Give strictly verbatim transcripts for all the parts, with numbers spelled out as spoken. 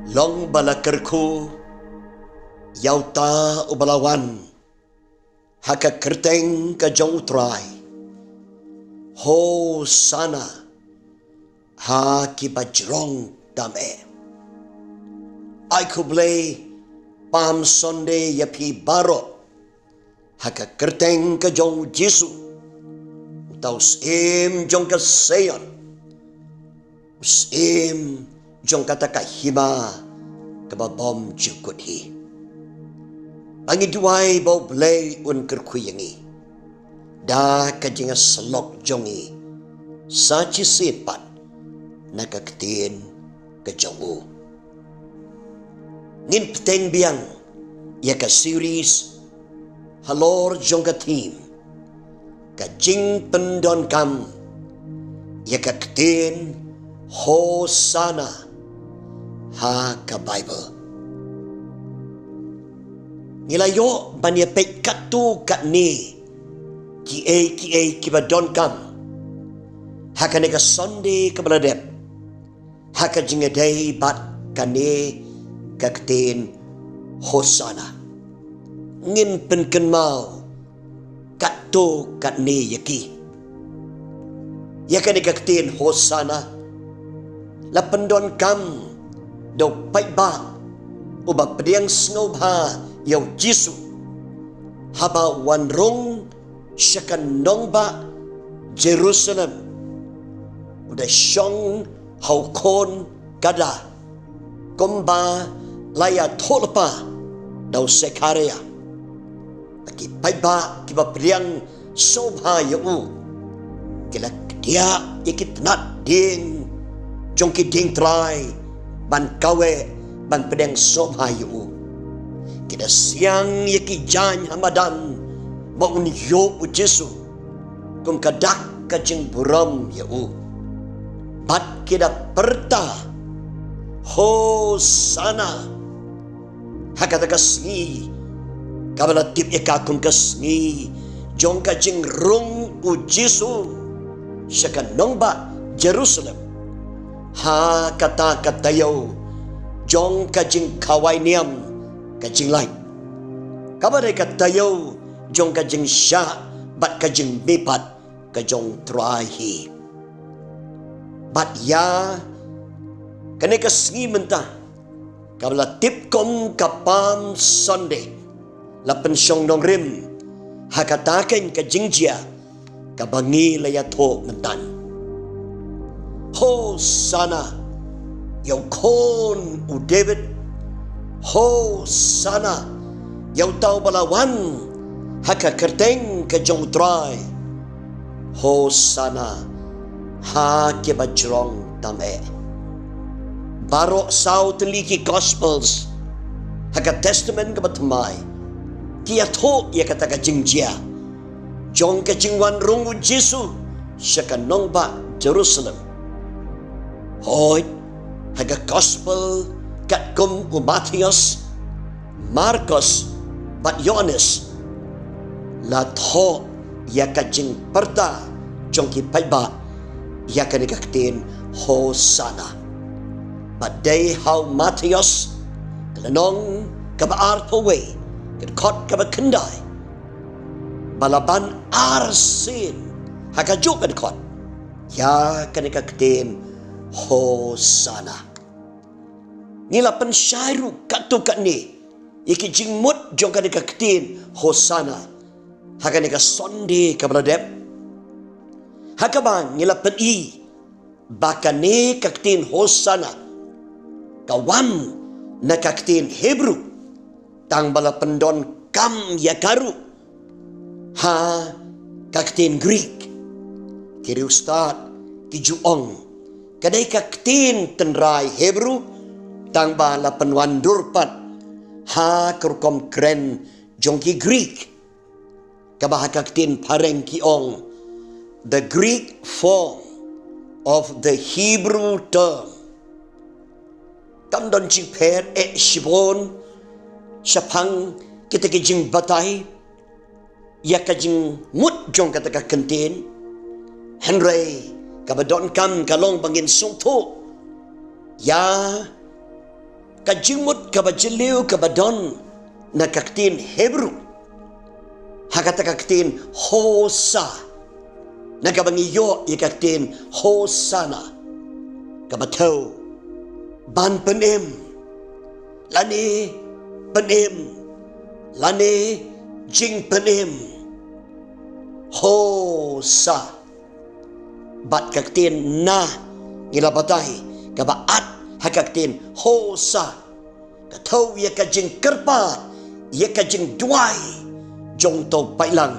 Long ba la kyrkhu ïa uta uba la wan ha ka kyrteng ka jong U Trai. Hosana ha ki bajrong tam eh. Ai khublei Palm Sunday ïa phi baroh ha ka kyrteng ka jong U Jisu, uta u syiem jong ka Sion, u syiem jong kata ka hima kaba bymjukut hi. Ba ngi duwai ba U Blei un kyrkhu ïa ngi da ka jingïasyllok jong ngi sa shisien pat na ka ktien ka jong U. Ngin bteng biang ïa ka series halor jong ka theme, ka jingpyndonkam ïa ka ktien Hosana ha ka Baibl. Ngi la ïoh ban ïa peit katto katne kiei kiei kiba donkam ha kane ka Sunday kaba la dep ha ka jingïadei bad kane ka ktien Hosana. Ngin pynkynmaw katto katne ïa ki. Ïa kane ka ktien Hosana la pyndonkam da u paidbah uba pdiang sngewbha ïa U Jisu haba u wan rung sha ka nongbah Jerusalem, u da shong ha u khun kada, kumba la ïathuhlypa da u Sekharia. Bad ki paidbah kiba pdiang sngewbha ïa u ki la kdiah ïa ki tnat dieng jong ki dieng trai ban kaweh ban pdiang sngewbha ïa u. Ki da siang ïa ki jaiñ ha madan ba un ïuh U Jisu, kum ka dak ka jingburom ïa u. Bad ki da pyrta, Hosana! Ha kata ka sngi kaba la tip ïa ka kum ka sngi jong ka jingrung U Jisu sha ka nongbah Jerusalem, ha kata ka taïew jong ka jingkhawai niam ka jinglait, kaba dei ka taïew jong ka jingshah bad ka jingmihpat ka jong U Trai hi. Bad ïa kane ka sngi mynta kaba la tip kum ka Palm Sunday la pynshong nongrim ha kata ka jingjia kaba ngi la ïathuh mynta. Hosana ïa U Khun U David. Hosana ïa uta uba la wan ha ka kyrteng ka jong U Trai. Hosana ha ki bajrong tam eh. Baroh saw tylli ki Gospels ha ka Testament kaba Thymmai ki ïathuh ïa kata ka jingjia jong ka jingwan rung U Jisu sha ka nongbah Jerusalem. Hooid, ha ka Gospel katkum u Mathaios, Markos bad Ïoannis la thoh ïa ka jingpyrta jong ki paidbah ïa kane ka ktien Hosana. Bad dei ha u Mathaios, ka lynnong kaba arphew wei, ka dkhot kaba khyndai, ba la ban arsien ha kajuh ka dkhot ïa kane ka ktien Hosana. Ngi la pynshai ruh katto katne ïa ki jingmut jong kane ka ktien Hosana ha kane ka Sunday kaba la dep, ha kaba ngi la pyni ba kane ka ktien Hosana ka wan na ka ktien Hebru, tang ba la pyndonkam ïa ka ruh ha ka ktien Greek. Ki riewstad ki ju ong ka dei ka ktien tynrai Hebru, tang ba la pynwandur pat ha ka rukom kren jong ki Greek, kaba ha ka ktien phareng ki ong the Greek form of the Hebrew term. Kam don jingpher eh shibun shaphang kita ki jingbatai ïa ka jingmut jong kata ka ktien. Hynrei kaba donkam ka long ba ngin sngewthuh ïa Ka jingmut kaba jylliew kaba don na ka ktien Hebru, ha kata ka ktien hosa, na kaba ngi ïoh ïa ka ktien hosana, kaba thew ban pynim, lane pynim, lane jingpynim. Hosa. Bad ka ktien na, ngi la batai, kaba at ha ka ktien hosa, ka thew ïa ka jingkyrpad, ïa ka jingduwai jong uto u paidlang,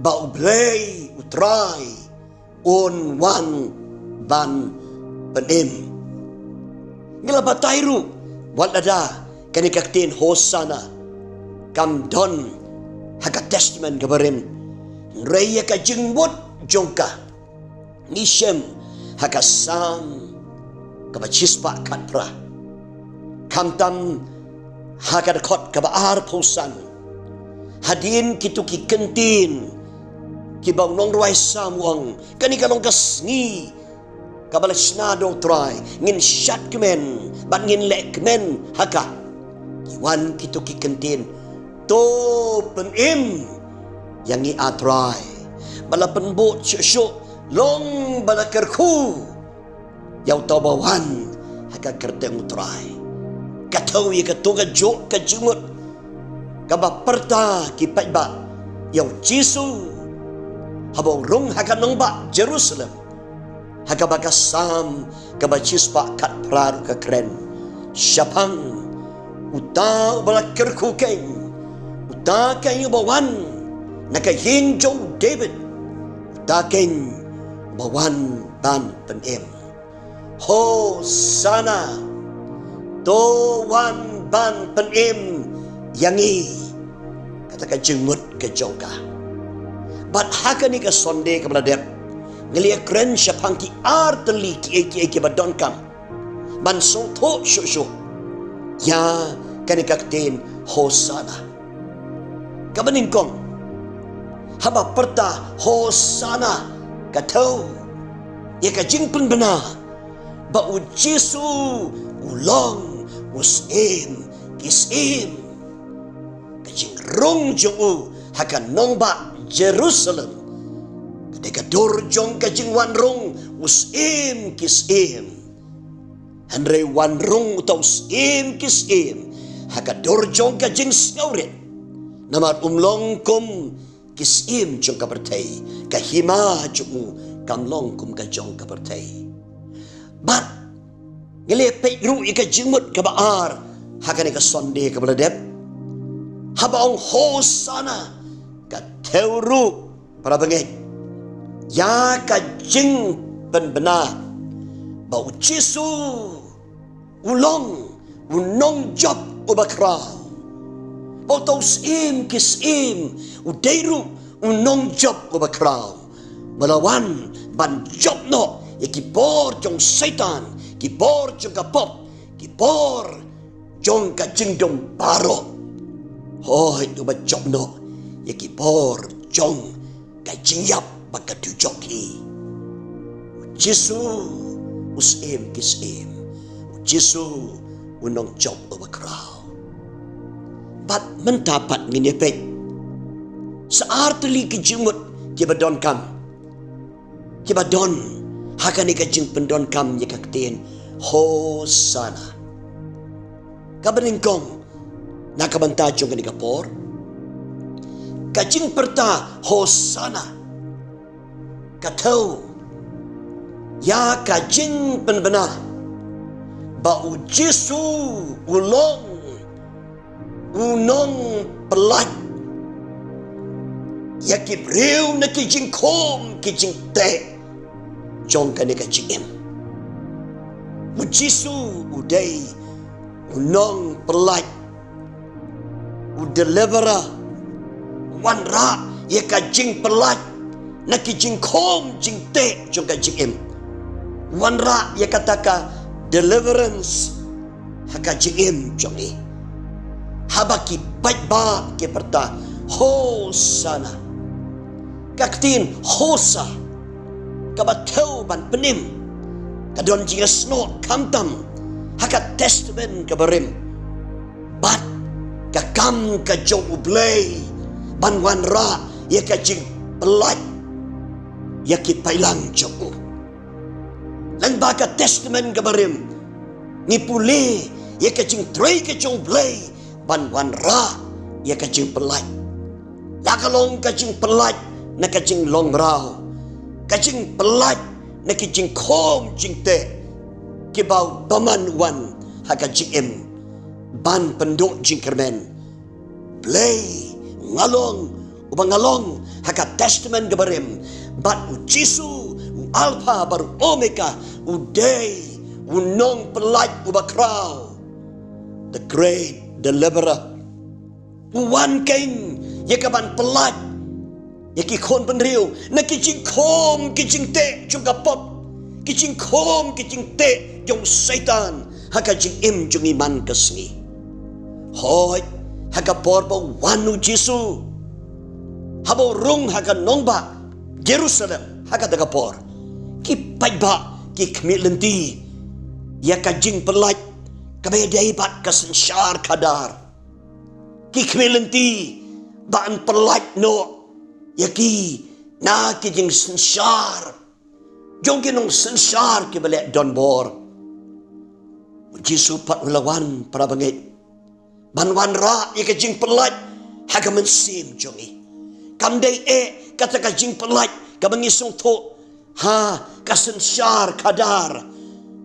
ba U Blei U Trai un wan ban pynim. Ngi la batai ruh, wat lada kane ka ktien hosana kam don ha ka Testament kaba rim, hynrei ïa ka jingmut jong ka ngi shem ha ka Salm kaba shispah khatphra, khamtam ha ka dkhot kaba arphew san. Hadien kito ki kyntien kiba u nongrwai Salm u ong, kane ka long ka sngi kaba la shna da U Trai, ngin shad kmen bad ngin leh kmen ha ka. Ki wan kito ki kyntien, to pynim ïa ngi, A Trai, ba la pynbud shuh shuh, long ba la kyrkhu ïa uta uba wan ha ka kyrteng U Trai. Ka thew ïa kato kajuh ka jingmut kaba pyrta ki paidbah ïa U Jisu haba u rung ha ka nongbah Jerusalem, ha kaba ka Salm kaba shispah khatphra ruh ka kren shaphang uta uba la kyrkhu keiñ, uta keiñ uba wan na ka ïing jong u David, uta keiñ uba wan ban pynim. Hosana, to wan ban pynim ïa ngi. Kata ka jingmut ka jong ka. Bad ha kane ka Sunday kaba la dep, ngi la ïakren shaphang ki artylli kiei kiei kiba donkam ban sngewthuh shuh shuh ïa kane ka ktien hosana. Kaba nyngkong, haba pyrta hosana, ka thew ïa ka jingpynbna ba U Jisu u long u syiem ki syiem. Ka jingrung jong u ha ka nongbah Jerusalem, ka dei ka dur jong ka jingwan rung u syiem ki syiem. Hynrei wan rung uta u syiem ki syiem ha ka dur jong ka jingsngewrit, namar um long kum ki syiem jong ka pyrthei, ka hima jong u kam long kum ka jong ka pyrthei. Bad ngi la peit ruh ïa ka jingmut kaba ar ha kane ka Sunday kaba la dep, haba ong hosana, ka thew ruh, para bangeit, ïa ka jingpynbna ba U Jisu u long u nongjop uba khraw. Ba uta u syiem ki syiem u dei ruh u nongjop uba khraw, ba la wan ban jop noh ïa ki bor jong Soitan, ki bor jong ka pop, ki bor jong ka jingdum baroh. Hooid, uba jop noh ïa ki bor jong ka jingïap bad ka dujok hi. U Jisu u syiem ki syiem. U Jisu u nongjop uba khraw. Bad mynta pat ngin ïa peit sa artylli ki jingmut kiba donkam, kiba don ha kane ka jingpyndonkam ïa ka ktien hosana. Kaba nyngkong, na ka bynta jong kane ka por, ka jingpyrta hosana ka thew ïa ka jingpynbna ba U Jisu u long u nongpyllait ïa ki briew na ki jingkhum ki jingteh jong kane ka jingim. U Jisu u dei u nongpyllait, u deliverer, wanrah ïa ka jingpyllait na ki jingkhum jingteh jong ka jingim. Wanrah ïa kata ka deliverance ha ka jingim jong ngi. Haba ki paidbah ki pyrta hosana, ka ktien hosa kaba thew ban pynim ka don jingïasnoh khamtam ha ka Testament ka barim, bad ka kam ka jong U Blei ban wanrah ïa ka jingpyllait ïa ki paidlang jong u. Lyngba ka Testament ka barim ngi pule ïa ka jingtrei ka jong U Blei ban wanrah ïa ka jingpyllait. La ka long ka jingpyllait na ka jinglong mraw, ka jingpyllait na ki jingkhum jingteh kiba u bymman u wan ha ka jingim ban pynduh jingkyrmen. Blei, nga long uba nga long ha ka Testament ka barim, bad U Jisu, U Alpha bad U Omega, u dei U Nongpyllait uba khraw, the great deliverer. U wan kein ïa ka ban pyllait ïa ki khun bynriew na ki jingkhum ki jingteh jong ka pop, ki jingkhum ki jingteh jong Soitan ha ka jingim jong ngi man ka sngi. Hooid, ha ka por ba u wan U Jisu, haba u rung ha ka nongbah Jerusalem ha kata ka por, ki paidbah ki khmih lynti ïa ka jingpyllait kaba ïadei bad ka synshar khadar. Ki khmih lynti ba yn pyllait noh ïa ki na ki jingsynshar jong ki nongsynshar kiba leh donbor. U Jisu pat u la wan, para bangeit, ban wanrah ïa ka jingpyllait ha ka mynsiem jong ngi. Kam dei eh kata ka jingpyllait kaba ngi sngewthuh ha ka synshar khadar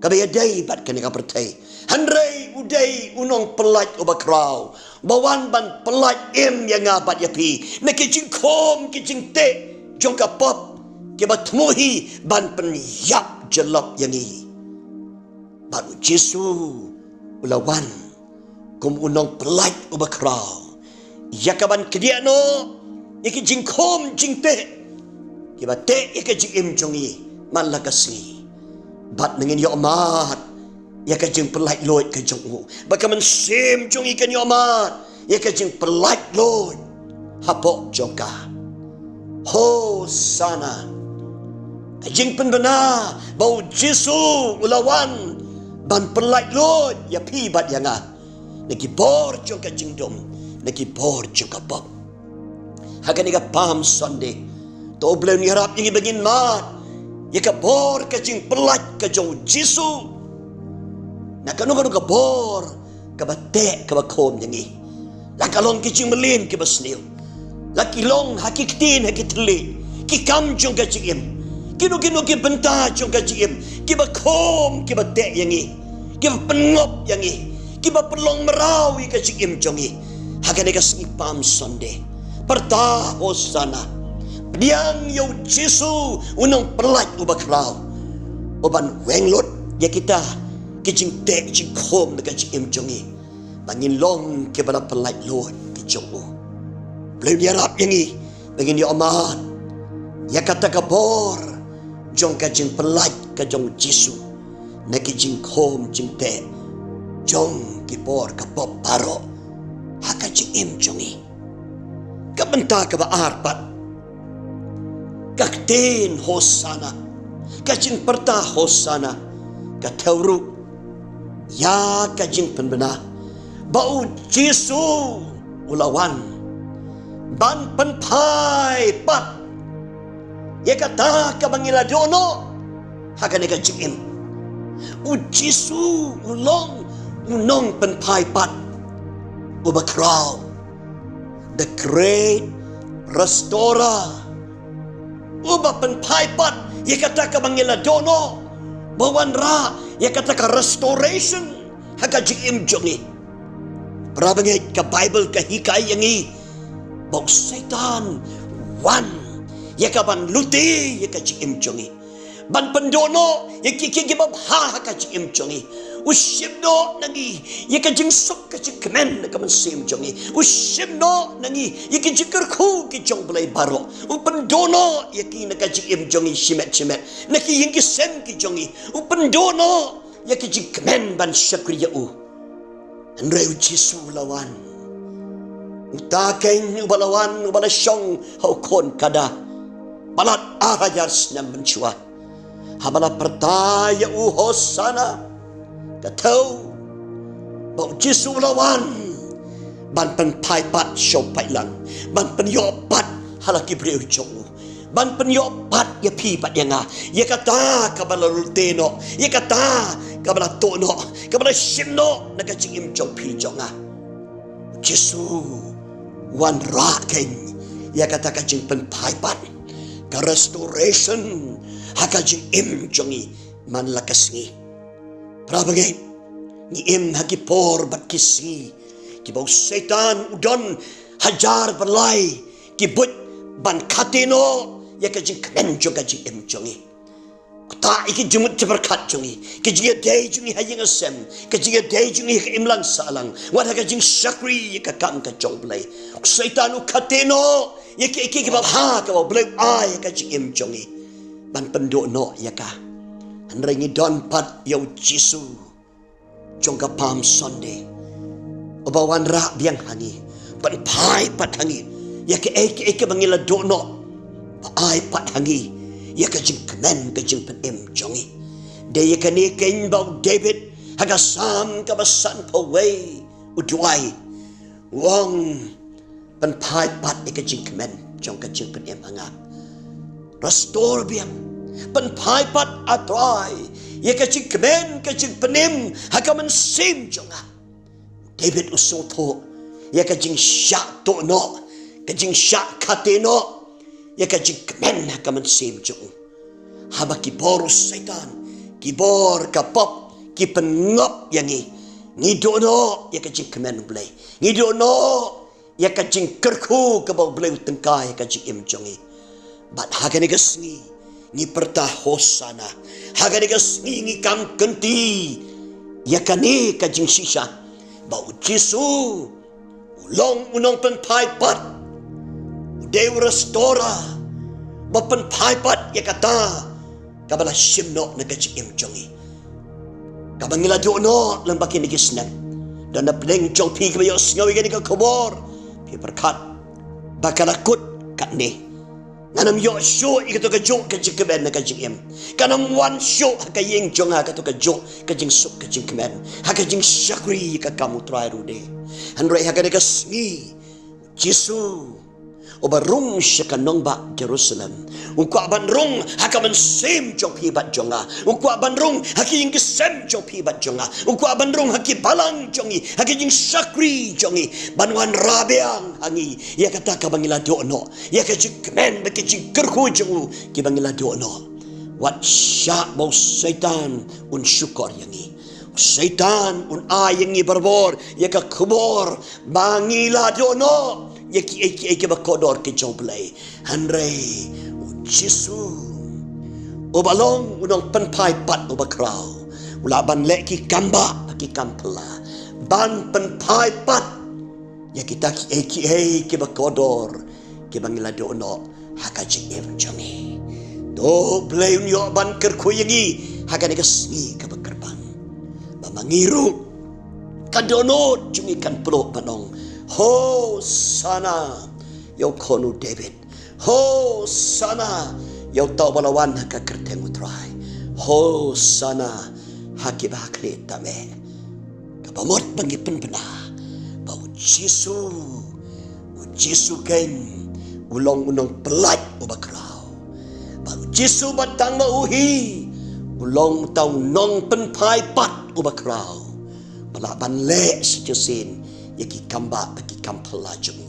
kaba ïadei bad kane ka pyrthei. Hynrei u dei U Nongpyllait uba khraw, ba wan ban pyllait im ïa nga bad ïa phi na ki jingkhum ki jingteh jong ka pop, kiba thmu hi ban pynïap jyllop ïa ngi. Bad U Jisu u la wan kum U Nongpyllait uba khraw ïa ka ban kdiah noh ïa ki jingkhum jingteh kiba teh ïa ka jingim jong ngi man la ka sngi. Bad nangin ïohmad ïa ka jingpyllait luid ka jong u, ba ka mynsiem jong ngi kan ïohmad ïa ka jingpyllait luid hapoh jong ka. Hosana. Ka jingpynbna ba U Jisu u la wan ban pyllait luid ïa phi bad ïa nga na ki bor jong ka jingdum, na ki bor jong ka pop. Ha kane ka Palm Sunday, to U Blei un ïarap ïa ngi ba ngin mad ïa ka bor ka jingpyllait ka jong U Jisu na kano kano ka bor kaba teh kaba khum ïa ngi. La ka long ki jingmlien kiba sniew, la ki long ha ki ktien ha ki thylliej, ki kam jong ka jingim, kino kino ki bynta jong ka jingim kiba khum kiba teh ïa ngi, kiba pynngop ïa ngi, kiba pynlong mraw ïa ka jingim jong ngi. Ha kane ka sngi Palm Sunday, pyrta Hosana, pdiang ïa U Jisu U Nongpyllait uba khraw, uban weng lut ïa kita ki jingteh jingkhum na ka jingim jong ngi, ba ngin long kiba la pyllait luid ki jong u. Blei un ïarap ïa ngi ba ngin ïohmad ïa kata ka bor jong ka jingpyllait ka jong U Jisu na ki jingkhum jingteh jong ki bor ka pop baroh ha ka jingim jong ngi. Ka bynta kaba ar pat, ka ktien Hosana, ka jingpyrta Hosana, ka thew ruh ïa ka jingpynbna ba U Jisu u la wan ban pynphai pat ïa kata kaba ngi la dohnud ha kane ka jingim. U Jisu u long U Nongpynphai pat uba khraw, the great restorer, uba pynphai pat ïa kata kaba ngi la dohnud, ba wanrah ïa kata ka restoration ha ka jingim jong ngi. Para bangeit, ka Baibl ka hikai ïa ngi ba u Soitan u wan ïa ka ban lute ïa ka jingim jong ngi, ban pyndohnud ïa ki, ki, kiba bha ha ka jingim jong ngi. U shim noh na ngi ïa ka jingsuk ka jingkmen na ka mynsiem jong ngi. U shim noh na ngi ïa ki jingkyrkhu ki jong U Blei baroh. U pyndohnud ïa ki na ka jingim jong ngi shimet shimet, na ki ïing ki sem ki jong ngi. U pyndohnud ïa ki jingkmen ban shakri ïa u. Hynrei U Jisu u la wan, uta kein uba la wan, uba la shong ha u khun kada palat ar hajar snem mynshuwa, haba la pyrta ïa u Hosana, Ka thew ba u Jisu u la wan ban pynphai pat sha u paidlang, ban pynïoh pat ha la ki briew jong u, ban pynïoh pat ïa phi bad ïa nga ïa kata kaba la lute noh, ïa kata kaba la tuh noh, kaba la shim noh na ka jingim jong phi jong nga. U Jisu u wanrah keiñ ïa kata ka jingpynphai pat, ka restoration ha ka jingim jong ngi man la ka sngi. Para bangeit, ngi im ha ki por bad ki sngi kiba u Soitan u don hajar balai ki buit ban khate noh ïa ka jingkmen jong ka jingim jong ngi. Ktah ïa ki jingmut jingpyrkhat jong ngi, ka jingïadei jong ngi ha ïing ha sem, ka jingïadei jong ngi ha ka imlang sahlang, wat ha ka jingshakri ïa ka kam ka jong U Blei. U Soitan u khate noh ïa kiei kiei kiba bha kaba U Blei u ai ha ka jingim jong ngi ban pynduh noh ïa ka. Hynrei ngi don pat ïa u Jisu jong ka Palm Sunday, uba wanrah biang ha ngi, pynphai pat ha ngi ïa kiei kiei kiba ngi la duh noh, ba ai pat ha ngi ïa ka jingkmen ka jingpynim jong ngi. Dei ïa kane keiñ ba u David ha ka Salm kaba sanphew wei u duwai, u ong, pynphai pat ïa ka jingkmen jong ka jingpynim ha nga. Restore biang, pynphai pat, A Trai, ïa ka jingkmen ka jingpynim ha ka mynsiem jong nga. David u sngewthuh ïa ka jingshah tuh noh, ka jingshah khate noh ïa ka jingkmen ha ka mynsiem jong u. Haba ki bor u Soitan, ki bor ka pop ki pynngop ïa ngi, ngi duh noh ïa ka jingkmen U Blei, ngi duh noh ïa ka jingkyrkhu kaba U Blei u tyngkai ha ka jingim jong ngi. Bad ha kane ka sngi ngi pyrta Hosana. Ha kane ka sngi ngi kam kynti ïa kane ka jingshisha ba u Jisu u long u nongpynphai pat, u dei u restorer ba pynphai pat ïa kata kaba la shim noh na ka jingim jong ngi, kaba ngi la duh noh lyngba kine ki snem. Don na pdeng jong phi kiba ïohsngew ïa kane ka khubor, phi pyrkhat ba ka la kut katne. Ngan ym ïoh shuh ïa kato kajuh ka jingkmen na ka jingim. Kan ym wan shuh ha ka ïing jong nga kato kajuh ka jingsuk ka jingkmen ha ka jingshakri ïa ka kam U Trai ruh de. Hynrei ha kane ka sngi u Jisu uba rung sha ka nongbah Jerusalem, u kwah ban rung ha ka mynsiem jong phi bad jong nga, u kwah ban rung ha ki ïing ki sem jong phi bad jong nga, u kwah ban rung ha ki balang jong ngi, ha ki jingshakri jong ngi, ban wanrah biang ha ngi ïa kata kaba ngi la duh noh, ïa ka jingkmen bad ka jingkyrkhu jong u kiba ngi la duh noh. Wat shah ba u Soitan un shukor ïa ngi. U Soitan un ai ïa ngi barabor ïa ka khubor ba ngi la duh noh ïa kiei kiei kiba kordor ki jong U Blei. Hynrei u Jisu uba long u nongpynphai pat uba khraw, u lah ban leh ki kam bah, ki kam phylla, ban pynphai pat ïa kita kiei kiei kiba kordor kiba ngi la duh noh ha ka jingim jong ngi. To U Blei un ïoh ban kyrkhu ïa ngi ha kane ka sngi kaba kyrpang, ba ma ngi ruh ka dohnud jong ngi kan pynlong ban ong, Hosana ïa u khun u David, Hosana ïa uta uba la wan ha ka kyrteng U Trai, Hosana ha kiba ha khlieh tam eh. Kaba mut ba ngi pynbna ba u Jisu, u Jisu keiñ u long u nongpynlait uba khraw. Ba u Jisu ba tang ma u hi u long uta u nongpynphai pat uba khraw, ba lah ban leh shisien ïa ki kam bah bad ki kam phylla jong u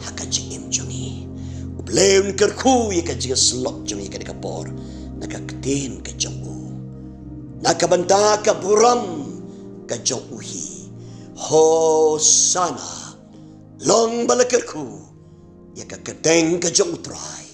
ha ka jingim jong ngi. U Blei un kyrkhu ïa ka jingïasyllok jong ngi kane ka por na ka ktien ka jong u, na ka bynta ka burom ka jong u hi. Hosana, long ba la kyrkhu ïa ka kyrteng ka jong U Trai.